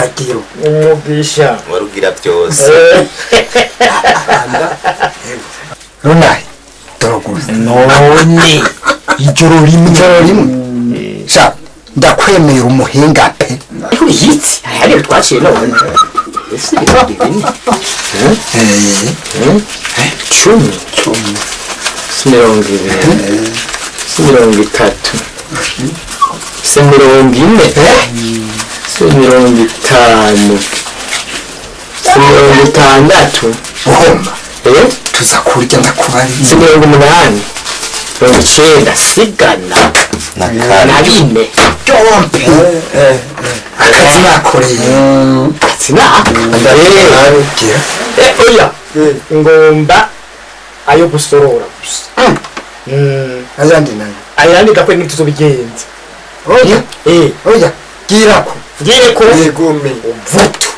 Umuhezagiro. Umugisha. Warugira byose. Runahe doroguza. None ijoro rimwe. Ijoro rimwe sha, ndakwemera umuhinga pe. Uyitsi hariyo twaciye none ese ibihumbi 4, 10, si 20, si 30, si 40, si 50, si 60. Buhomba. Eh? Tuza kurya ndakubariye. Si 80, 90, sigana na 4. Byombi akazi nakoreye. Sinaka. Gira. Oya, ngomba ayo gusorora gusa. Ayandi nayo? Ayandi gakwe ntituzobigenza. Oya. Eh. Oya, girako. Ngire ko. Yegome. Uvutu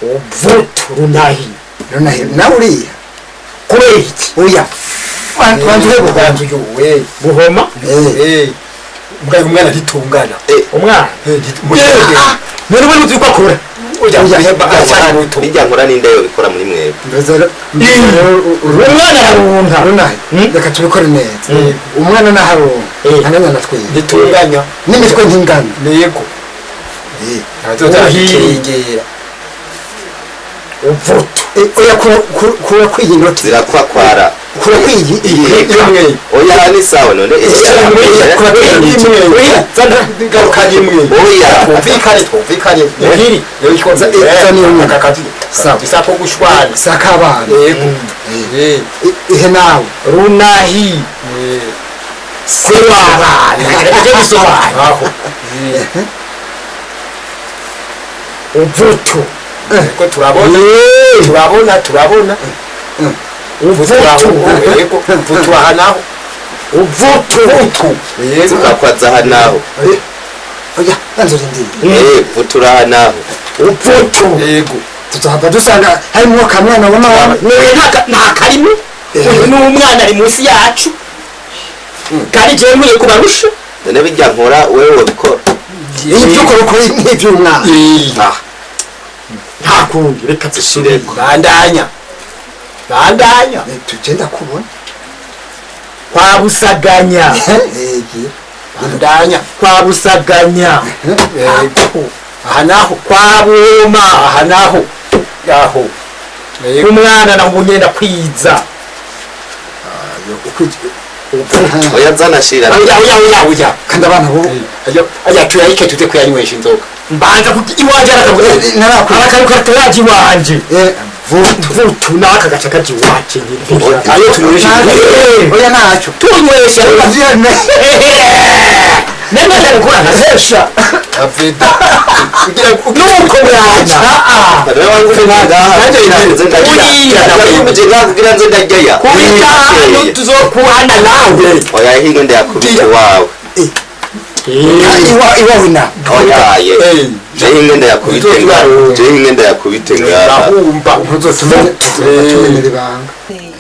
uvutu runahi. Runahe nawe uriya. Kubera iki? Oya, wanze uhebe. Ubanza uyu we. Buhoma. Eh. Mbwa umwana ntitungana. Umwana. Mushenge. None ubona uzi uko akora. Oya, uheba aracyari muto. Bijya nkora ninde yo bikora muri mwebwe? Mbese Umwana ararunka. Runahe, reka tubikore neza. Umwana naharunga ntanganya na twebwe. Ntitunganya. N'imitwe ntingana. Yego. Ntazozakegera. Uvutu. Oya, kura kwiyi inoti. Zirakwakwara. Kura kwiyi Imwe. Oya, ni sawa none. Kura imwe. Garuka imwe. Oya. Twumvikane, twumvikane. Muhiri. Zana iyo nyuma. Akakazi. Sawa. Isako gushwana. Sakabana. Yego. Eh. Ihe nawe. Runahi. Se w'abana, reka je gusobanura. Aho. Uvutu. Ko turabona. Turabona, turabona. Uvutu. Yego. Vutura naho. Uvutu. Vutu. Yego. Zikakwaza aha naho. Oya, banza urindire. Eh, vutura aha naho. Uvutu. Yego. Tuzohava dusanga harimwo kamwana wa mama. None nta karimo. Uyu ni umwana ari munsi yacu, kandi jewe nkwiye kubarusha. None bijya nkora wewe wobikora? Ibyo ukora ukora nk'iby'umwana. Ah. Nta kundi, reka Zishireko. Bandanya. Bandanya. Tugenda kubona. Kwa Busaganya. Egi. Bandanya. Kwa Busaganya. Yego. Aha naho. Kwa Buma. Aha naho. Aho. Yego. Umwana naho ubu kwiza. Oya, zanashira. Oya, oya, oya, oya. Kandi abana bo Ayo ayo tuyayike tuze kuyanywesha inzoga. Mbanza kuti iwanje arakavuga. Narakwiye. Arakaruka ataraje iwanje. Vutu. Vutu naka gaca kaje iwanje nyine. Ayo tunywesha inzoga. Oya, ntacyo. Tunywesha. Nene ndakora nkasesha. Aveda. Kugira Nuko mwana. Uriya kugira nze ndarya. Kubita tuzokuhana nawe. Oya, hinge ndayakubita iwawe. Iwawe na Oya ye. Je hinge ndayakubite ngaha. Je hinge ndayakubite ngaha. Ndahumba. Ntuzotumenye tumenye ibanga.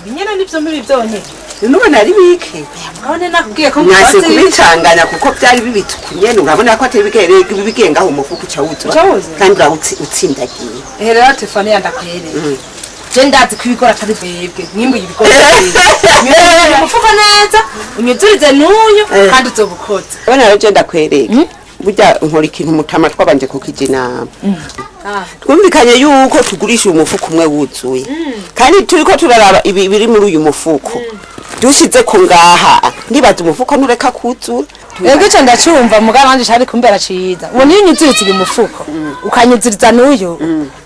Ibinyana nivyo muri byonyine. Nubona ari bike. Mugabane nakubwiye ko Mwase mukoze. kubicanganya kuko byari bibituku nyene, urabona ko atari bigenga aho umufuko uca wuzura. Uca wuzura. Kandi uratsindagiye. Ehe rero telefone yandakwereye. Je ndazi ko ibigori atari bwebwe mwimbuye ibigori. Nyuzurize umufuko neza, unyuzurize n'uyu kandi uzobukoze. Urabona rero je ndakwereka, burya nkora ikintu mutama twabanje kukija inama, twumvikanye yuko tugurisha uyu mufuko umwe wuzuye, kandi turiko turaraba ibi biri muri uyu mufuko dushize ko ngaha, ndibaza umufuko ntureka kuzura. Ego, ico ndacumva, mugabo nanje cari kumbera ciza. Ubu niyo unyuzuriza uyu mufuko ukanyuzuriza n'uyu,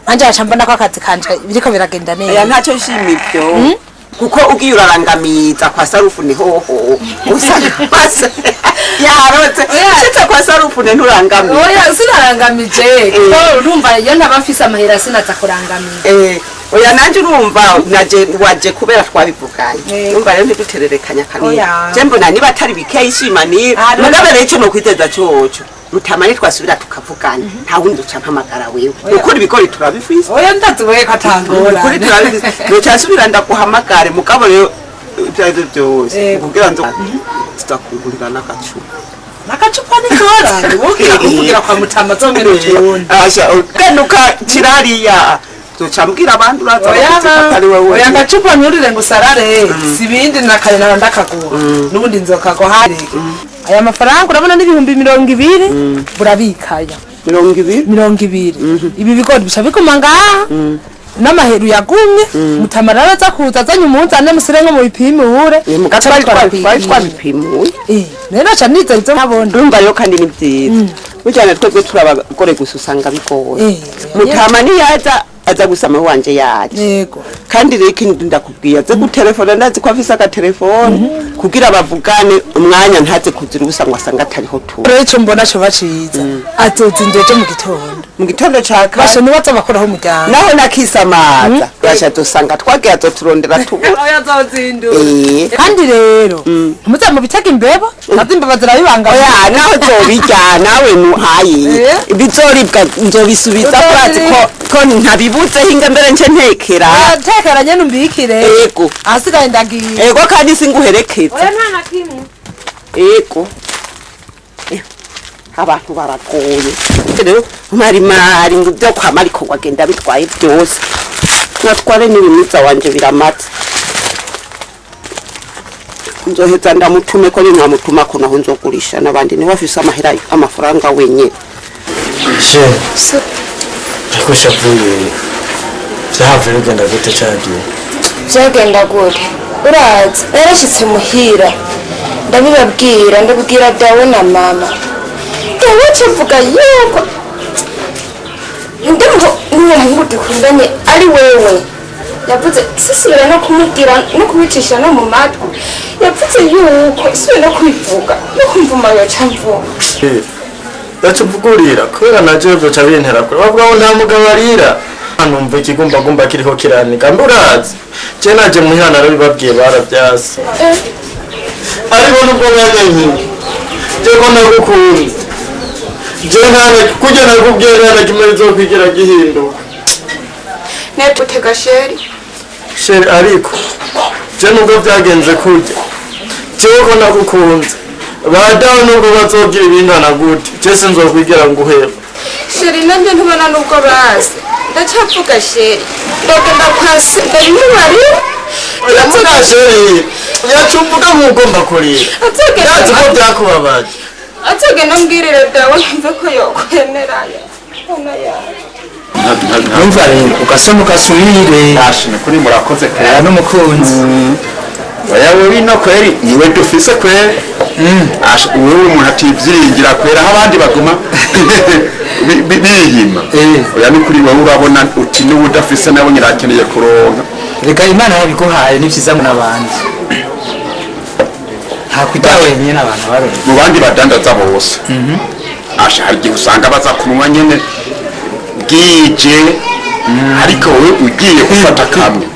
nanje ngaca mbona ko akazi kanje biriko biragenda Oya, neza. ntacyo nshima ibyo, kuko ugiye urarangamiza kwa sarufune hoho usanga base yarotse ushitse kwa sarufune nturangamiza. Oya, sinarangamije, kuko urumva iyo ntaba mfise amahera sinaza kurangamiza. Eh, oya, nanje urumva naje waje kubera twabivuganye. Urumva rero ntidutererekanya kanini. Oya. Je mbona niba atari bikeya ishima ni Ah, none- mugabe rero ico nokwiteza coco mutama nitwasubira tukavugana, nta wundi uca mpamagara wewe, ukuri ibigori turabifise. Oya, ndazi ko atangora. Ukuri turabifise, noca ndaguhamagare. Mugabo rero ibyo arivyo byose kugira ngo tuzakungurira n'agacupa. N'agacupa ngorane wokira kuvugira kwa mutama zomera utundi. Asha uganuka kirariya zoca mbwira abandi uraza bakuzi ko atari wewe. Oya agacupa nturire ngo usarare si ibindi na kare nara ndakagura n'ubundi nzokagwa hari aya mafaranga urabona n'ibihumbi 20 burabikaya 20 20 ibi bigori bica biguma ngaha n'amaheru yagumye mutama rero aza kuza azanye umunzane musire nko mu bipimure mugaca twari twabipimuye. Rero aca nizera ivyo nkabona. Urumva rero kandi ni vyiza burya na twebwe turi abagore gusa usanga bigoye. Mutama niyaza aza gusama wanje yaje. Yego. Kandi rero ikindi ndakubwiye aze gutelefona ndazi ko afise agatelefone kugira bavugane umwanya ntaze kuzira ubusa ngo asanga atariho tu. Rero ico mbona co baciza azozinda ejo mu gitondo. Mu gitondo ca kare. Basha nibaza bakoraho umuryango. Naho nakisamaza basha dusanga twagiye azoturondera tubura. Oya azozindura. Kandi rero ntimuze mubitega imbeba nazo imbeba zirabibanga. Oya naho zobirya nawe nuhaye bizoribwa nzobisubiza kurazi ko ntabibuze hinga mbere nce ntekera. Ntekera nyene umbikire. Yego. Ahasigaye ndagiye. Yego kandi singuherekeza. Oya nta na kimwe. Yego. Abantu baragoye. Rero marimari ngo ibyo kwa mariko wagenda bitwaye byose. Natware n'ibimiza wanje biramatse. Nzoheza ndamutume ko ninamutuma ko naho nzogurisha n'abandi niwe afise amahera amafaranga wenyene. Je. Ariko shavuye. Vyahavuye bigenda gute cagiye? Vyagenda gute? Urazi, narashitse muhira. Ndabibabwira, ndabwira dawe na mama. Dawe avuga yuko ndumva n'uwo muhungu dukundanye ari wewe. Yavuze sisubira no kumubwira no kubicisha no mu matwi. Yavuze yuko isubira no kubivuga no kumvuma yoca mvuga. Yacuvugurira kubera naje byoca bintera kure bavuga ngo nta mugabo arira. Numva ikigumbagumba kiriko kiranika mburazi. Je naje muhira narabibabwiye baravyase. Ariko nubwo mwanyenye je ko nagukunze. Je nta kujya nakubwiye nta kimwe bizokwigira gihinduka. Netutega sheri. Sheri ariko je nubwo byagenze kujya jewe ko nagukunze badawe nubwo bazogira ibingana gute je sinzokwigira nguheba. Sheri nanje ntubona nubwo bazi ndacapfuka sheri ndagenda kwasi ndabimubarira. Oya sheri yacumvuga nk'ugomba kurira ndazi ko byakubabaje. Atogenda mbwirire dawe numve ko yokwemerayo. Ona yawe. Numva rero ugasoma ugasubire. Ashimwe kuri murakoze kwera n'umukunzi. Oya wewe ino kweri niwe dufise kweri. Asha wewe umuntu ativyiringira kwera aho abandi baguma biyima. Oya ni kuri wewe urabona uti n'ubu udafise nabo nyirakeneye kuronka. Reka Imana yabiguhaye ni vyiza n'abandi. Nta kujya wenyine abantu baronka. Mu bandi badandaza bose. Asha hari igihe usanga baza kunywa nyene bwije ariko wowe ugiye gufata kamwe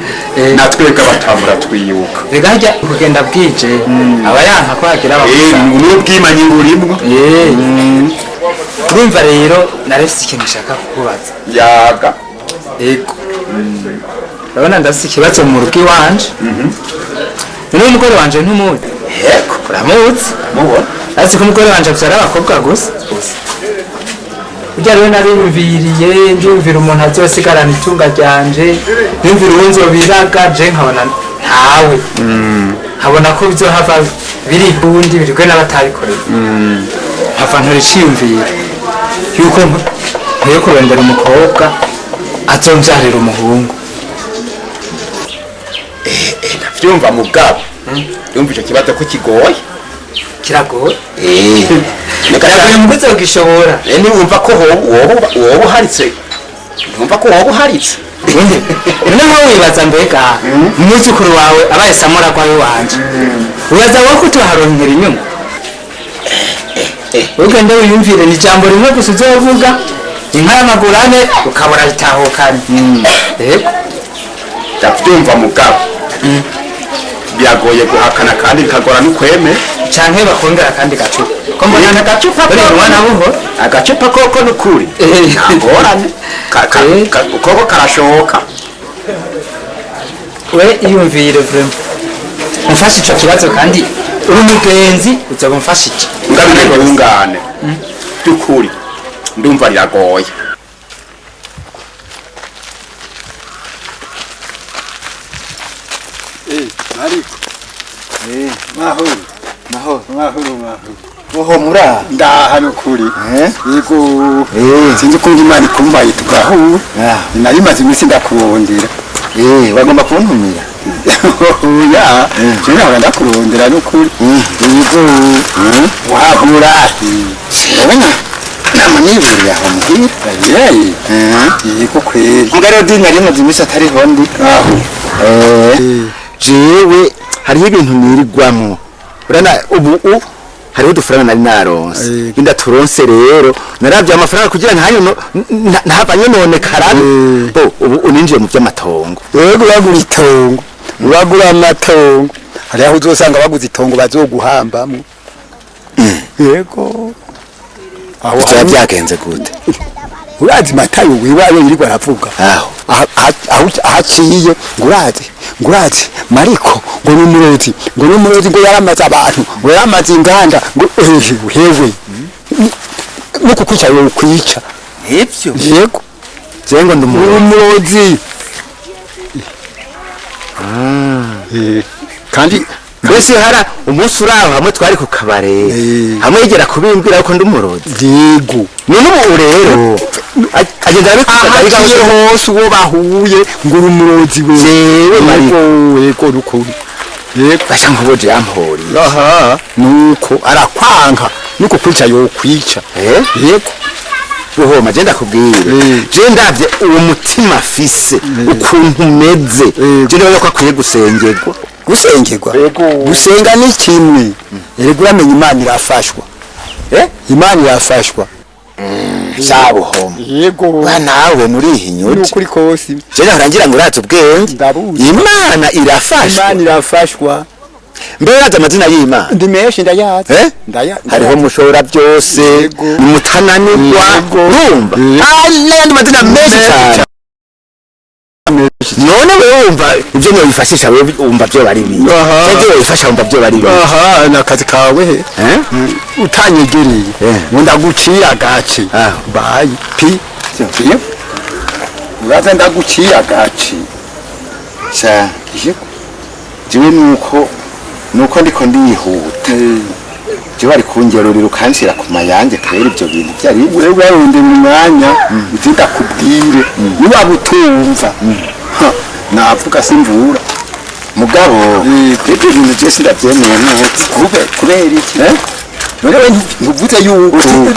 natwebwe abatambura twibuka. Reka hajya kugenda bwije aba yanka ko hagira abagusa. N'ubwimanyi burimwo. Urumva rero narefise ikintu nshaka kukubaza. Yaga. Yego. Urabona ndafise ikibazo mu rugo iwanje. None umugore wanje ntumuzi. Yego. Uramuzi? Mubona. Azi ko umugore wanje avyara abakobwa gusa. Ujya rero nariyumviriye ndumvira umuntu azosigarana itunga ryanje ndumvira uwo nzobiraga je nkabona ntawe. Nkabona ko bizohava biri bundi birigwe n'abatabikoreye. Nkava ntoriciyumvira yuko nkwiye kurondera umukobwa azomvyarira umuhungu. Ndavyumva mu bwabo. Ndumva ico kibazo ko kigoye. Kiragoye? Nekaye muguze ugishobora. Ni wumva ko wowe uharitse. Wumva ko wowe uharitse. Noneho wibaza mbega umwuzukuru wawe abaye samura kwawe wanje. Wibaza wowe ko tuharonkera inyungu. Ugende wiyumvire ni ijambo rimwe gusa uzovuga inka y'amaguru ane ukabura itahukanye. Yego. Ndavyumva mugabo. Biragoye guhakana kandi bikagora n'ukweme. Canke bakongera kandi gacupa. Ko mbona agacupa ko mwana buho agacupa koko nukuri. Ntagorane. Koko karashoka. We iyumvire vraiment. Umfashe ico kibazo kandi uri umugenzi uzoba umfashe iki? Ngabire ngungane. By'ukuri ndumva riragoye. Ariko mahoro mahoro mahoro mahoro. Oho mura. Ndaha nukuri. Yego. Eh. Sinzi ko Imana ikumbaye tugahura. Ah. Nari maze iminsi ndakurondera. Bagomba kuntumira. Ya, je nahora ndakurondera nukuri. Yego. Wahura. Urabona? Nama niburiye aho muhira. Yeee. Yego kweri. Mugari dini nari maze iminsi atariho ndi. Aho. Jewe hariho ibintu nirirwamwo. Urana ubu hariho udufaranga nari naronse. Inda turonse rero naravye amafaranga kugira ntayo ntavanye none karabe. Bo ubu uninjiye mu vy'amatongo. Yego uragura itongo. Uragura amatongo. Hariho aho uzosanga baguze itongo bazoguhambamwo. Yego. Aho Vyoba vyagenze gute? Urazi Matayo wiwayo yirirwa aravuga. Aho. Ahaciye ngurazi ngurazi Mariko ngo n'umurozi ngo n'umurozi ngo yaramaze abantu ngo yaramaze inganda ngo hewe no kukwica yo kwica. Ivyo. Yego. Je ngo ndi umurozi. Kandi mbese hara umunsi uraho hamwe twari ku kabare hamwe yigera kubimbwira ko ndi umurozi. Yego. None ubu rero agenda arabikora ahaciye hose uwo bahuye ngo uri umurozi we. Jewe Mariko. Yego nukuri. Yego. Basha nkuboje yamporiye. Aha nuko arakwanka nuko kwica yo kwica. Yego. Buhoma je ndakubwira. Je ndavye uwo mutima afise ukuntu umeze. Je ndabona ko akwiye gusengerwa. Gusengerwa. Gusenga ni kimwe. Erega uramenya Imana irafashwa. Imana irafashwa. Sabuhoma. Yego. Wa nawe nurihinyuje. Nukuri kose. Je narangira ngo urazi ubwenge. Imana irafashwa. Imana irafashwa. Mbere urazi amazina y'Imana? Ndi menshi ndayazi. Hariho mushora byose, mutananirwa, urumva? N'ayandi mazina menshi cyane. None wewe wumva ivyo nobifashisha wewe wumva vyo bari bibi. Ivyo wifasha wumva vyo bari bibi. Aha nakazi kawe he. Utanyegereye. Ngo ndagucira agace. Bayi pi. Uraza ndagucira agace. Sa jewe nuko ndiko ndihuta. Jewe ari kungerurira ukanshira ku mayange kubera ivyo bintu byari wewe urarondera umwanya uzi ndakubwire niba butumva navuga simvura. Mugabo ibyo bintu je sindavyemeye neza. Kubera iki? None we ntuvuze yuko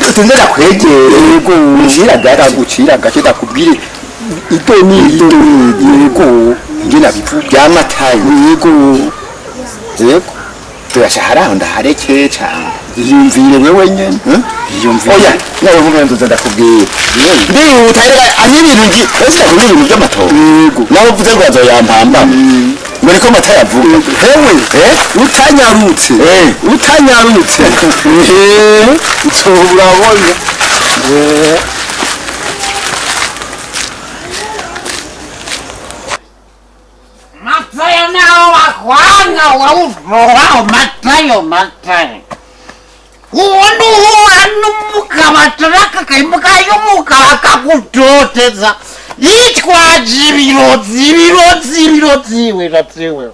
utundera kwegere. Yego uncira gace. Ndagucira gace ndakubwire ito ni ito. Yego nge nabivuga byamataye. Yego. Yego. Turashahara aho ndahareke cyane. Yiyumvire wewe nyene. Yiyumvire. Oya, nawe mvuga nzoza ndakubwira. Ndihuta reka ari ibintu ngi, ese ndakubwira ibintu by'amatongo. Yego. Nawe uvuze ngo azoyampamba. Ngo niko mata yavuga. Hewe, utanyarutse. Utanyarutse. Nzobura. Matayo naho bakwanga wawuroraho Matayo Matayo. Uwo nuhura n'umugabo ataraka akaimbwa y'umugabo akagutoteza yitwaje ibirozi ibirozi ibirozi wiratsiwe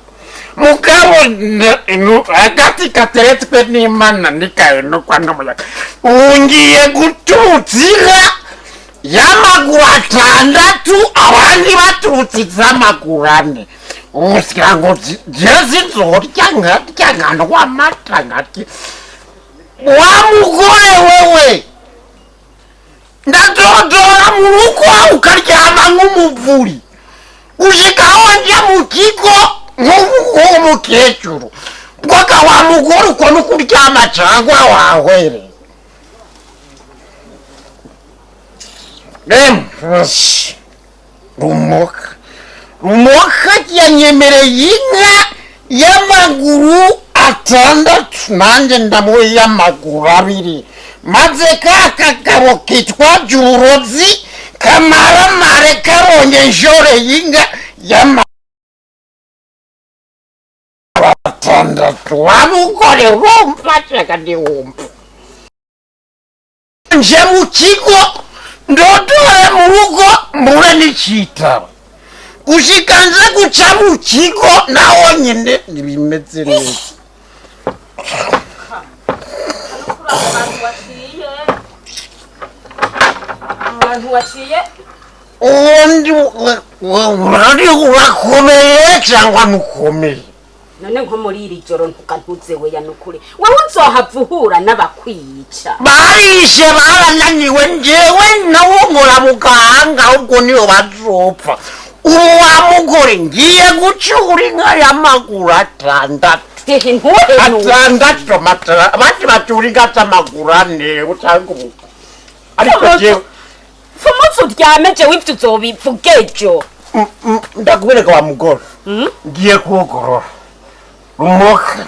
mugabo agati kateretswe n'Imana nikahenukwa n'umuyaga ungiye gututsira y'amaguru atandatu abandi baturutse iz'amaguru ane usira ngo je sinzorya nkarya nkanywa amata nkarya wa mugore wewe ndadodora mu rugo ukaryama nk'umuvuri ushikaho nja mu kigo nk'umukecuru bwaka wa mugore uko nukuryama cangwa wahwere rumoka rumoka yanyemereye inka y'amaguru atandatu nanjye ndamuha iy'amaguru abiri maze ka kagabo kitwa Jurozi kamaramare kabonye nshoreye inka y'amaguru atandatu wa mugore urumva caka ntiwumva Nje mu kigo ndodore mu rugo mbure n'icitaba gushika nze guca mu kigo naho nyine ntibimeze neza. Abantu waciye Ubundi urari urakomeye cyangwa ntukomeye? None nko muri iri joro ntukantuze weya nukuri wewe uzohava uhura n'abakwica. Barishe barananiwe, njyewe nawo nkora mu gahanga ahubwo niyo bazopfa. Ubu wa mugore ngiye gucura inka y'amaguru 6. Hehe ntuhenuke. 6 matara abandi bacura inka z'amaguru 4 cyangwa ubu. Ariko jewe Fumuzi uryame jewe ivyo uzobivuga ejo. Ndakwereka wa mugore ngiye kuwugorora rumoka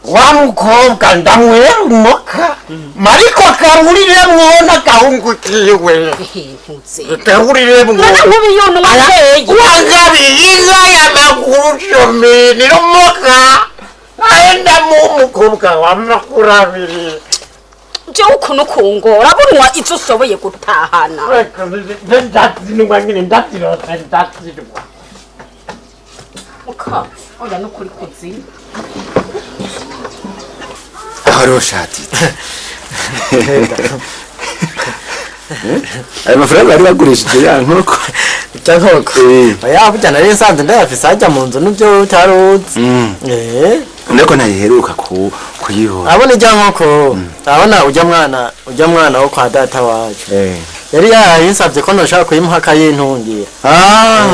wa mukobwa ndamwera rumoka mariko kaburiremwo n'agahungu kiwe. Hehe ntuze. Kaburiremwo. None nkubu yunwa ateye. Wangabiye inka y'amaguru 10 ni rumoka aenda mu mukobwa w'amakuru 2. Jewe ukuntu kungora bunwa izo ushoboye gutahana. Reka ndazinwa nyine ndazirota ndazinwa. Muka oya nukuri kuzimu. Aho rero shati ayo mafaranga bari bagurishije ya nkoko. Ijya nkoko oya burya nari nsanze ndayafise hajya mu nzu nibyo utari uzi. Ndeko ntayiheruka kuyibona. Abona ijya nkoko abona ujya mwana wo kwa data wacu yari yayinsabye ko ntoshaka kuyimuha akayintungira.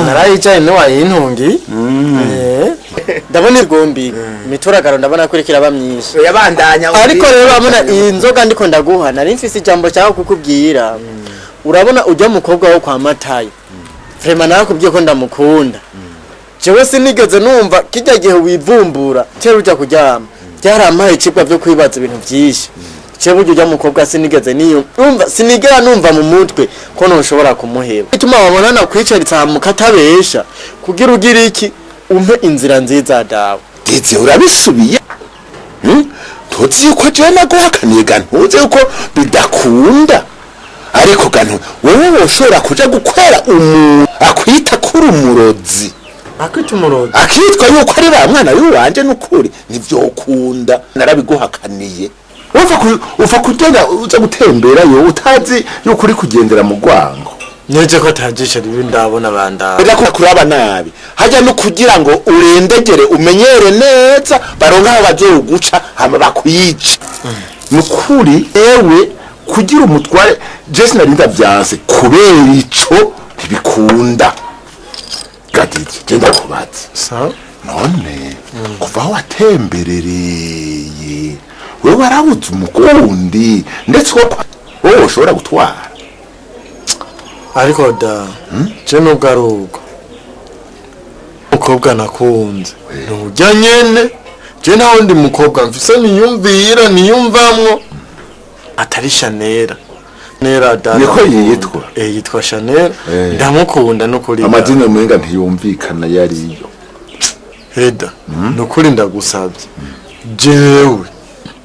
Narayicaye ntiwayintungiye. Ndabona igombi imituragaro ndabona ko iriko iraba myinshi. Yabandanya. Ariko rero urabona iyi nzoga ndiko ndaguha nari mfise ijambo cyawe kukubwira. Urabona ujya mukobwa wo kwa Matayo Frema narakubwiye ko ndamukunda. Jewe sinigeze numva kijya gihe wivumbura kera ujya kuryama byarampaye icibwa byo kwibaza ibintu byinshi. Jewe burya ujya mukobwa sinigeze niyumva sinigera numva mu mutwe ko ntushobora kumuheba. Bituma babonana kwicaritsa mu katabesha kugira ugira iki umpe inzira nziza dawe. Dize urabisubiye ntuzi yuko jewe naguhakaniye ga ntuzi yuko bidakunda. Ariko ga wewe woshobora kuja gukwera umuntu akwita kuri umurozi. Akwita umurozi akitwa yuko ari ba mwana w'iwanje n'ukuri ntivyokunda narabiguhakaniye. Uva kugenda uza gutembera yo utazi yuko uri kugendera mu rwango. Neje ko tajisha ribi ndabona bandaba. Reka kuraba nabi hajya no kugira ngo urendegere umenyere neza baronka aho bazoguca hama bakwica. Nukuri ewe kugira umutware Jesse narinda byanse kubera ico ntibikunda. Gadiki genda kubatse. Sawa. None kuva aho watemberereye wewe warabuze umukundi ndetse wowe ushobora gutwara. Ariko da je nubwo ari ubwo mukobwa nakunze ntujya nyene je nta wundi mukobwa mfise niyumvira niyumvamwo atari Chanel. Nera da niko yitwa. Yitwa Chanel ndamukunda nukuri. Amazina mwenga ntiyumvikana yariyo. Heda nukuri ndagusabye jewe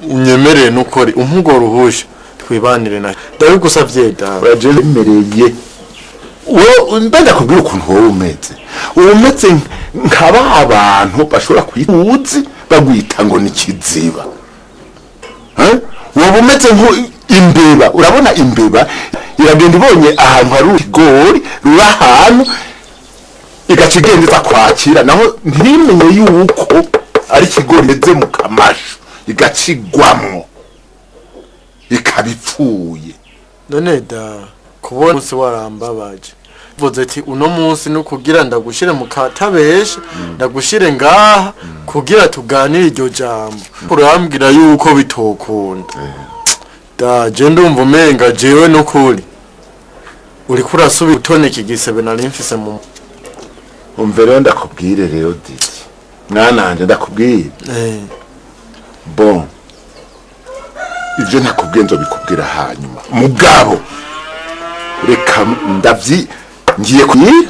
unyemereye nukuri umpugo ruhusha twibanire na ndabigusavye da. Urajemereye wowe mbenda kubwira ukuntu wowe umeze. Umeze nkaba abantu bashobora kwituzi bagwita ngo ni kiziba. Wowe umeze nko imbeba. Urabona imbeba iragenda ibonye ahantu hari ikigori ruri ahantu igaca igenda iza kwakira naho ntimenye yuko ari ikigori imeze mu kamashu igacigwamwo ikaba ipfuye. None da kubona umunsi warambabaje mvuze ati uno munsi nukugira ndagushire mu katabesha ndagushire ngaha kugira tuganire iryo jambo urambwira yuko bitokunda. Da je ndumva umenga jewe nukuri uriko urasubira utoneka igisebe nari mfise mu Umve rero ndakubwire rero Didi mwana wanje ndakubwire. Bon ivyo ntakubwiye nzobikubwira hanyuma mugabo reka ndavyi ngiye kuyi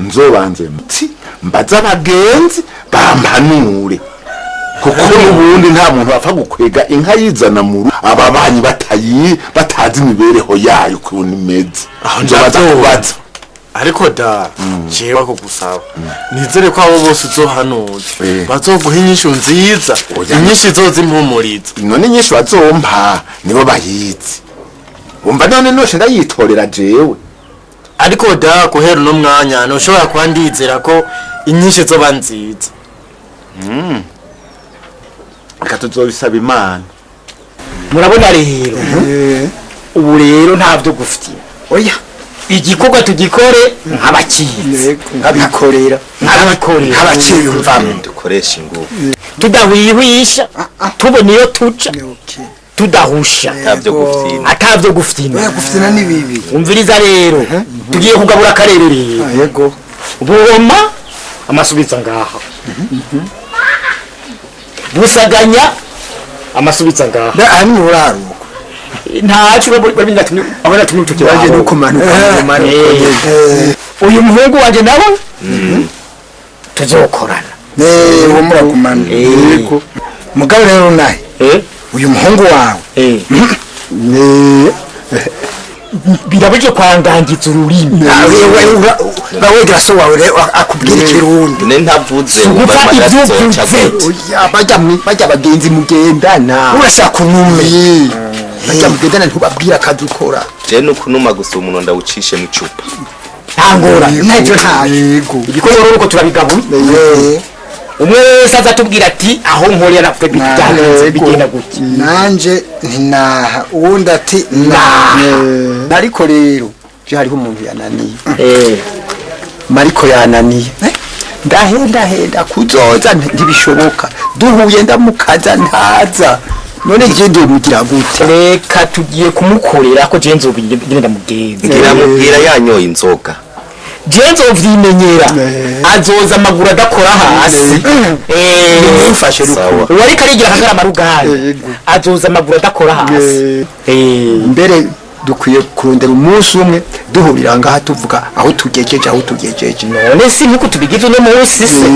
nzobanze mti mbaza abagenzi bampanure. Kuko n'ubundi nta muntu apfa gukwega inka yizana mu ababanyi batayi batazi imibereho yayo ukuntu imeze. Nzobaza kubaza. Ariko da jewe ko gusaba nizere ko abo bose uzohanuza bazoguha inyishu nziza, inyishu izozimpumuriza. None inyishu bazompa nibo bayizi. Umva none noshe ndayitorera jewe. Ariko da guhera uno mwanya ntushobora kuba ndizera ko inyishu zoba nziza. Reka tuzobisaba Imana. Murabona rero ubu rero ntavyo gufitiye. Oya, igikorwa tugikore nk'abakizi, nkabikorera, nkabikorera nk'abaciyumvamo, dukoresha ingufu tudahwihwisha, tubona iyo tuca tudahusha, atavyo gufyina, atavyo gufyina. Oya, gufyina ni bibi. Umviriza rero, tugiye kugabura akarere rero. Yego. Buhoma amasubiza ngaha, Busaganya amasubiza ngaha. Aha ni muraruko. Ntacu babinatumye abana tumwe tukira Waje no kumanuka mu manuko. Uyu muhungu wanje nawe tuzokorana. Uwo murakumana. Yego. Mugabo rero nahe uyu muhungu wawe birabuje kwangangiza ururimi. Bawegera so wawe rero akubwira ikirundi. Ne ntavuze Gupfa ibyo uvuze. Oya, bajya bagenzi mugendana. Urashaka unume. Bajya mugendana ntubabwira akazi ukora. Je nukunuma gusa umuntu ndawucishe mu icupa. Ntangora ntacyo ntayo. Yego. Igikorwa rero uko turabigabuye. Umwe wese azatubwira ati aho nkorera napfe bitagenze bigenda gutya. Nanje ntinaha, uwundi ati naha. Ariko rero byo hariho umuntu yananiye. Mariko yananiye. Ndahenda kuzoza ntibishoboka. Duhuye ndamukaza ntaza. None je ndomugira gute? Reka tugiye kumukorera ko je nzobigenda mugenzi. Ngiramubwira yanyoye inzoga. Je nzovyimenyera azoza amaguru adakora hasi. Nimufashe Sawa. Uwariko arigira akagarama rugari azoza amaguru adakora hasi. Mbere dukwiye kurondera umunsi umwe duhurira ngaha tuvuga aho tugejeje, aho tugejeje. None si nkuko tubigize uno munsi se?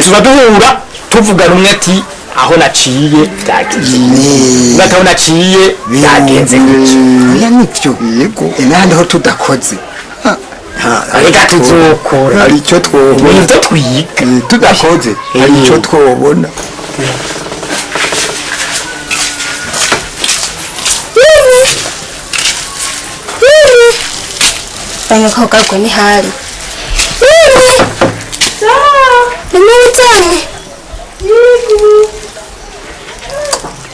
Tuba duhura tuvugana umwe ati aho naciye byagenze, undi ati aho naciye byagenze gutya. Oya nivyo. Yego. N'ahandi ho tudakoze. Reka tuzokora. Hari icyo twobona. Nivyo twiga. Tudakoze hari icyo twobona. Banyakogagwe ni hari. Nimubitanye.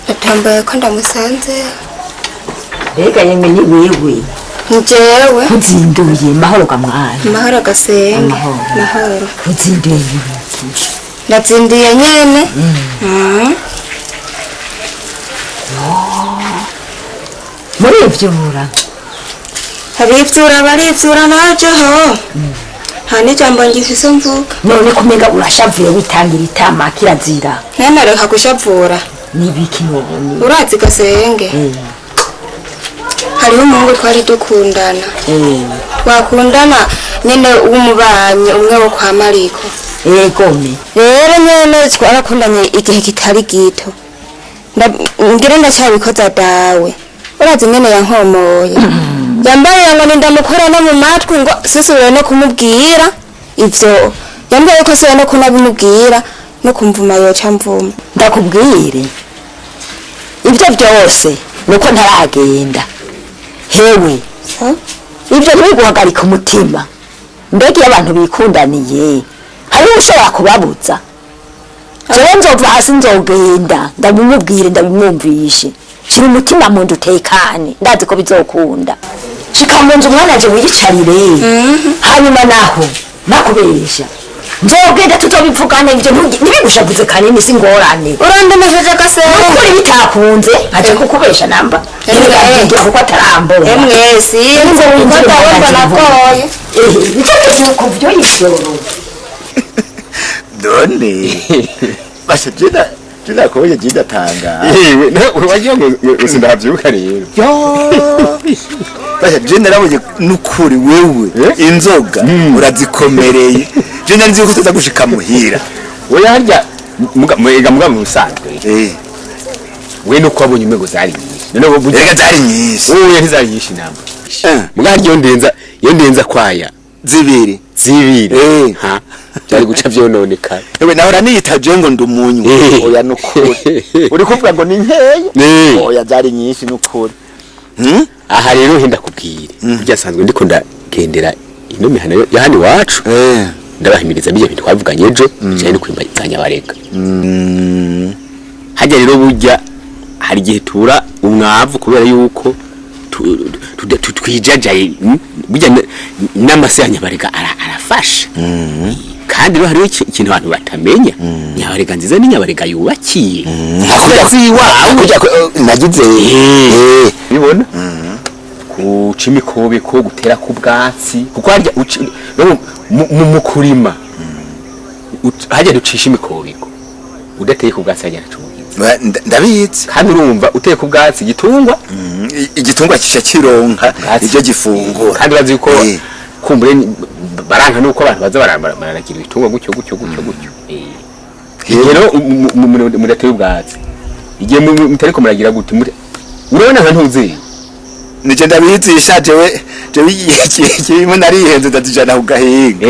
Natambaye ko ndamusanze. Mbega yemwe ni wewe? Njyewe. Uzinduye mahoro gamwana. Mahoro gasenge. Amahoro. Mahoro. Uzinduye. Ndazinduye nyene. Murivyura. Abivyura barivyura najeho. Nta n'ijambo ngifise mvuga. None kumenga urashavuye witangira itama kirazira. Ntenareka gushavura. Nibiki none? Urazi gasenge. Hariho umuhungu twari dukundana. Twakundana nyene w'umubanyi umwe wo kwa Mariko. Yego me. Rero nyene twarakundanye igihe kitari gito. Ngira ndacyabikoza dawe. Urazi nyene yankomoye. Yambaye ngo ndamukora no mu matwi ngo sisubire no kumubwira ivyo. Yambaye ko se no kunabimubwira no kumvuma yoca mvuma. Ndakubwire. Ibyo byose nuko ntaragenda. Hewe. Ibyo ntibiguhagarika umutima. Mbega iyo abantu bikundaniye hariho ushobora kubabuza. Jewe nzova hasi nzogenda ndabimubwire ndabimwumvishe. Shira umutima mu nda utekane, ndazi ko bizokunda. Shika mu nzu mwana wanje wiyicarire. Hanyuma naho nakubesha nzogenda tuzobivugane ivyo ntibigushavuze kanini si ngorane. Urandemesheje gasenge. Nukuri bitakunze aje kukubesha namba. Ngira kuko atarambona. Emwe sinzi Ngo kuko ndabona nagoye. Nicyo kizuko vyo yisoro. None basha jina jina koye jina tanga. Yewe wagira ngo sindavyuka rero. Yo. Basha jina nabonye nukuri wewe inzoga urazikomereye. Jina nzi ko utaza gushika muhira. Oya harya Muga mu busanzwe we nuko wabonye umego zari nyinshi none bo Erega zari nyinshi. Oya ntizari nyinshi namba muga haryo ndenza iyo ndenza kwaya zibiri ha byari guca vyononekara. Ewe nahora niyitaje ngo ndumunywe. Oya nukuri uri kuvuga ngo ni nkeya. Oya zari nyinshi nukuri. Aha rero henda kubwire burya sanzwe ndiko ndagendera ino mihana ya hano iwacu ndabahimiriza bijya bintu twavuganye ejo bijanye no kwimba Nyabarega. Hajya rero burya hari igihe tura umwavu kubera yuko twijajaye burya n'amase ya Nyabarega arafasha. Kandi rero hariho ikintu abantu batamenya, Nyabarega nziza ni Nyabarega yubakiye. Hakurya nagize bibona kuca imikobeko gutera ku bwatsi kuko harya mu kurima harya ducisha imikobeko udateye ku bwatsi harya ntaco. Ndabizi. Kandi urumva uteye ku bwatsi igitungwa igitungwa kisha kironka ibyo gifungura. Kandi urazi yuko kumbure baranka nuko abantu baza bararagira ibitungwa gutyo gutyo gutyo gutyo. Rero mudateye ubwatsi igihe mutariko muragira gute urabona nka ntuzi nije ndabizisha jewe jewe narihenze ndazijana ku gahinga.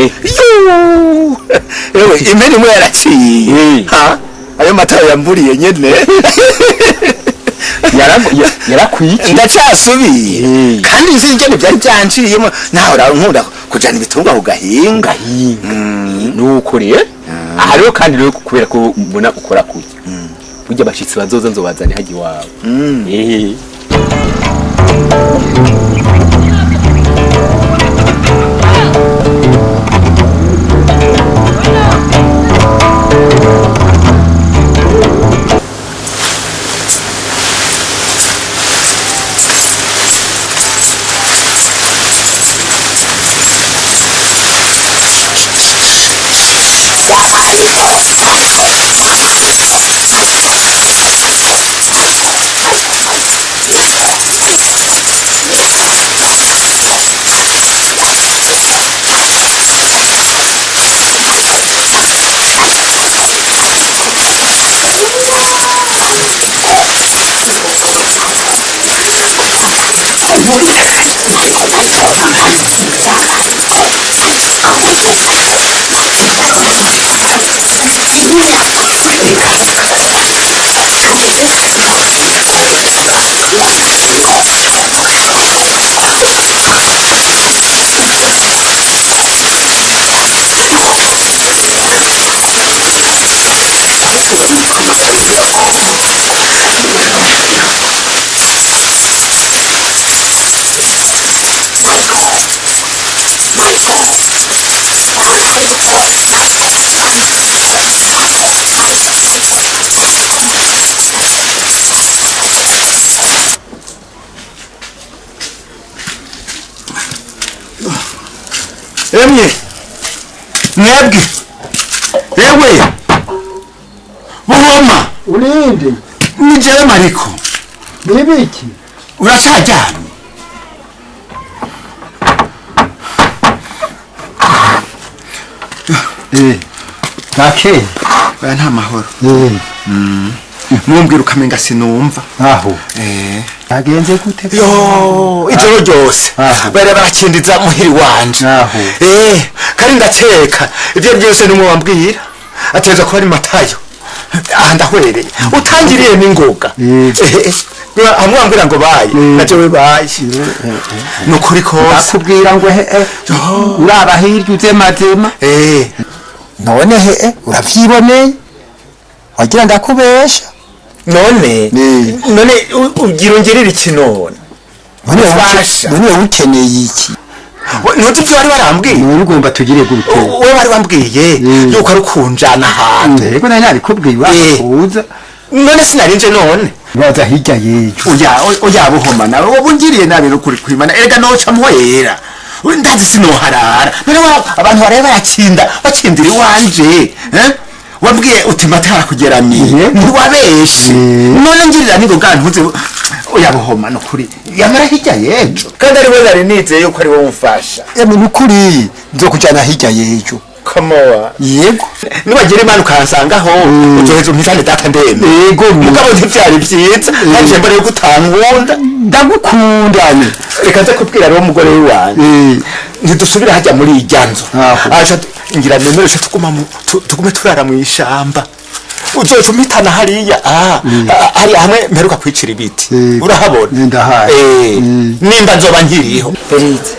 Ewe impene imwe yaraciye ha ayo matara yamburiye nyene yarakwiki ndacasubiye kandi nzi ingene byari byanciyemo naho nkunda kujana ibitungwa ku gahinga. Nuko rero aha rero kandi rero kubera ko mbona ukora kurya burya abashitsi bazoza nzobazane hajya iwawe. Emye mwebwe ewe buhoma urinde ni jewe Mariko nibiki uracaryamye Bwakeye oya nta mahoro mumbwira ukamenga sinumva aho agenze gute yo ijoro ryose bari barakindiza muhiri wanje aho kandi ndakeka ibyo byose nimwe wambwira ateza kuba ari Matayo aha ndahwereye utangiriye n'ingoga hamwe wambwira ngo baye na jewe baye nukuri kose bakubwira ngo uraba hirya uze mazima none he uravyiboneye wagira ndakubesha none none ugira ungirira iki none none ukeneye iki ntuzi ibyo wari warambwiye none ugomba tugire gute wowe wari wambwiye yuko ari ukunjana ahantu yego nari nabikubwiye wakuza none sinarinje none baza hirya y'ejo oya oya buhoma nawe wowe ungiriye nabi rukuri kwimana erega noca mpwera ndazi sinoharara none abantu bareba barakinda bakindira iwanje wabwiye uti matara kugeramiye ntiwabeshe none ngirira ningo bwa ntuze oya buhoma nukuri yamara hirya y'ejo kandi ari we nari nizeye yuko ari wowe umfasha emwe nukuri nzokujana hirya y'ejo Mukama wa Yego. Nibagira Imana ukansangaho uzoheza umpitane data ndembe. Yego. Mugabo ntivyari vyiza nanje mbere yo gutankunda. Ndagukundanye. Reka nze kubwira rero umugore w'iwanjye ntidusubira hajya muri irya nzu, aca ngira nemereshe tuguma tugume turara mu ishamba, uzoca umpitana hariya hariya hamwe mperuka kwicira ibiti, urahabona? Ndahaye. Nimba nzoba nkiriho. Berize,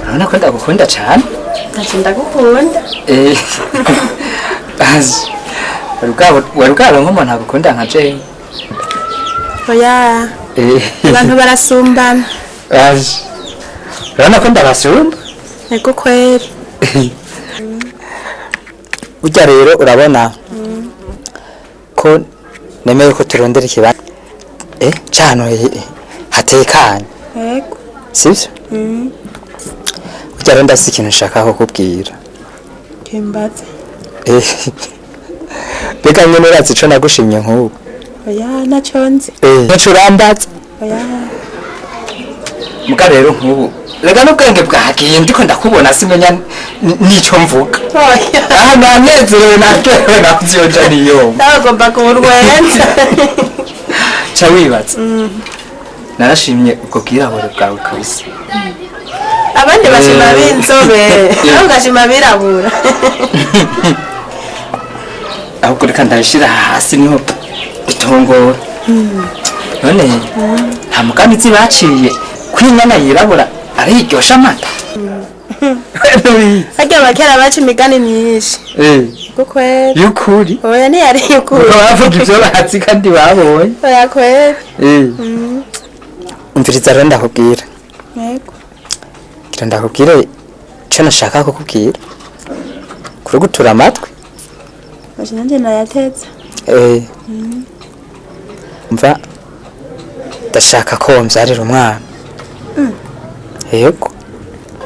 urabona ko ndagukunda cyane. Ntacyo, ndagukunda. Azi, wari bwabo nk'umuntu agukunda nka jewe? Oya. Abantu barasumbana. Azi, urabona ko ndabasumba. Ego kweri. Burya rero urabona ko nemeye ko turondera ikibanza cano hatekanye. Ego. Sibyo? Burya rero ndafise ikintu nshaka kukubwira. Kimbaze. Mbega nyene urazi ico nagushimye nk'ubu? Oya, ntacyo nzi. Ntaco urambaza? Oya. Muga rero nk'ubu rega n'ubwenge bwagiye, ndiko ndakubona simenya n'ico mvuga. Oya. Aha nanezerewe, naryohewe, navyonja niyumva. Ndagomba kuburwenza. Ca wibaza, narashimye ubwo bwirabure bwawe kabisa. Abandi bashima b'inzobe, nawe ugashima abirabura. Ahubwo reka ndabishira hasi niho bitongora. None nta mugambi baciye ko inyana yirabura ariryosha amata? Harya abakera baca imigani myinshi. Ego kweri. Y'ukuri. Oya, ntiyari y'ukuri. Bavuga ivyo bazi kandi babonye. Oya kweri. Umviriza rero ndakubwira. Ego. Ngira ndakubwire ico nashaka kukubwira, kurugutura amatwi. Baje nanjye nayatetse. Mva, ndashaka ko wombyarira umwana. Yego,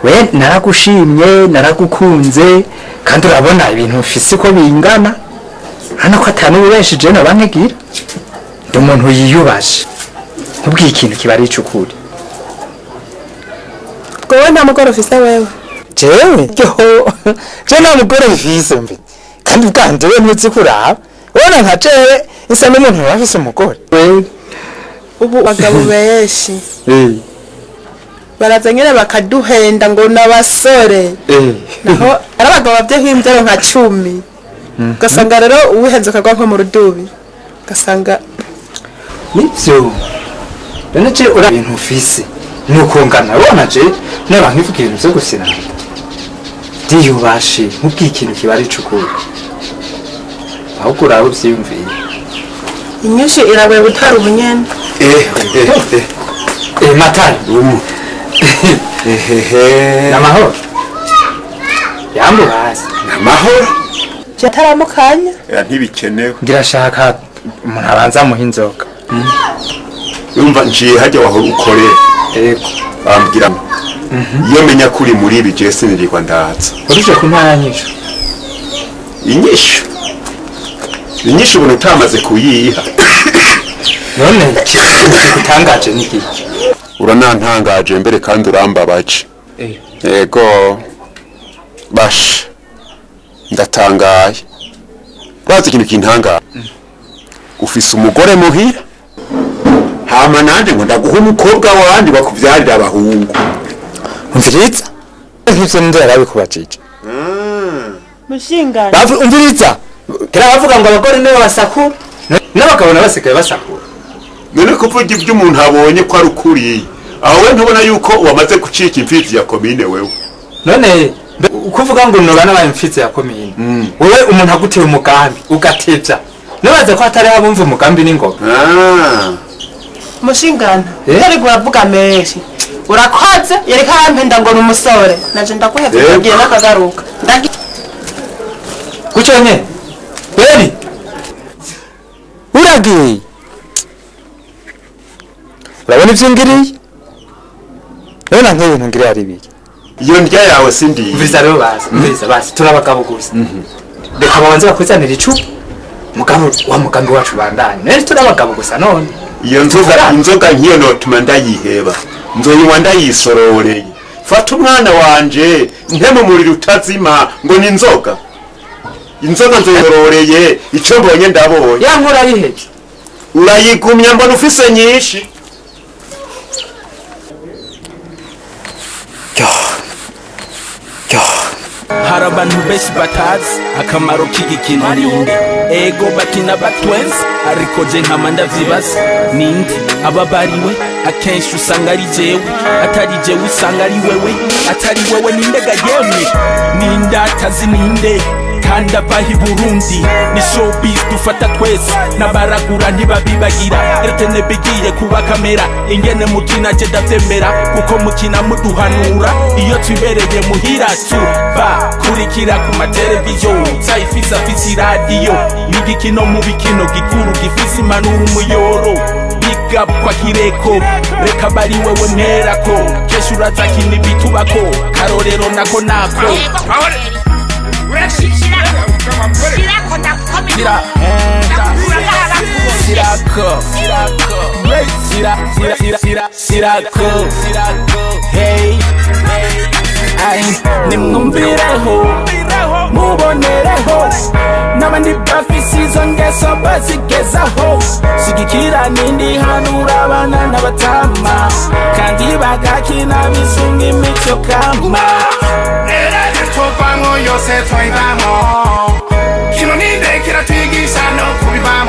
we naragushimye, naragukunze, kandi urabona ibintu mfise uko bingana, urabona ko atanu benshi je noba nkigira. Ndi umuntu yiyubashe, nkubwiye ikintu kiba ari ic'ukuri. Ubwo wowe nta mugore ufise wewe? Jewe yo, je nta mugore mfise mbi, kandi bwanje we ntuzi kuraba, ubona nka jewe isa n'umuntu yaba afise umugore? Ubu abagabo benshi baraza nyine bakaduhenda ngo n'abasore, naho ari abagabo bavye nk'imvyaro nka 10, ugasanga rero uwihenze ukagwa nko mu rudubi, ugasanga Nivyo none je ura ibintu ufise nuko ngana, urabona je naba nkivuga ibintu vyo gusinana, ndiyubashe, nkubwiye ikintu kiba ari ic'ukuri, ahubwo urabe uvyiyumviye. Inyinshi iragoye gutwara ubunyene. Matari, Ehehe. Namahoro yambu hasi. Namahoro. Jataramukanya. Ntibikenewe. Ngira shaka umuntu abanza amuha inzoga. Urumva nciye hajya wahora ukorera. Yego. Bambwira iyo menya kuri muri ibi je sinirirwa ndaza. Urije ku ntara nyishu? Inyishu. Inyishu ubona utamaze kuyiha. None kigutangaje ni iki? Uranantangaje mbere kandi urambabaje. Yego. Bash. Ndatangaye. Urazi ikintu kintangaye? Ufise umugore muhira? Hama nanje ngo ndaguha umukobwa wandi bakuvyarira abahungu. Umviriza? Nk'ivyo ninde yarabikubajije? Mushingana. Umviriza? Kera bavuga ngo abagore nibo basakura, n'abagabo nabo basigaye basakura. None kuvuga ibyo umuntu abonye ko ari ukuri, aho we ntubona yuko wamaze gucika imfizi ya komine wewe? None ukuvuga ngo noba nabaye imfizi ya komine, wewe umuntu aguteye umugambi ugatevya, nibaza ko hatari abumva umugambi n'ingoma. Mushingana, ariko uravuga menshi. Urakoze, yariko arampenda ngo ni umusore. Naje ndaguhevye, ndagiye n'akagaruka. Ndagiye. Kuco nye? Beri? Uragiye? Urabona ivyo ngiriye? Urabona nk'ibintu ngiriye ari biki? Iyo ndya yawe sindi. Umviriza rero bazi, umviriza bazi, turabagabo gusa. Reka babanze bakuzanira icupa. Mugabo wa mugambi wacu bandanye. None turabagabo gusa none. Iyo nzoga, inzoga nk'iyo notuma ndayiheba. Nzoyinywa ndayisororeye. Fata umwana wanje nteme umuriro utazima ngo ni inzoga. Inzoga nzoyororeye, icyo mbonye ndabonye. Ya nkura yiheje. Urayigumya mbona ufise nyinshi. Hari abantu benshi batazi akamaro k'igikino ninde. Ego bakina batwenzi, ariko je nkama ndavyibaza ninde ababariwe. Akenshi usanga ari jewe, atari jewe usanga ari wewe, atari wewe nindega yemwe. Ninde atazi ninde kandi avaho i Burundi? Ni showbiz dufata twese, n'abaragura ntibabibagira. RTNB igiye kuba kamera, ingene mukina je ndavyemera, kuko mukina muduhanura iyo twibereye muhira. Tuba kurikira ku mateleviziyo, utayifise afise iradiyo. N'igikino mu bikino gikuru gifise impanuro umuyoro. Big up kwa Kireko, reka bari wewe mperako, kenshi urazakina ibitubako, karorero nako nako. Sirako, sira, sira, sira, sira, sirako, hey, ay, nimwumvireho, mubonereho, n'abandi bafise izo ngeso bazigezaho. Shigikira nindi hanura abana n'abatama, kandi bagakina bisunga imico kama. Tuvamwo yose twayivamwo, kino ninde kiratwigisha no kubivamwo.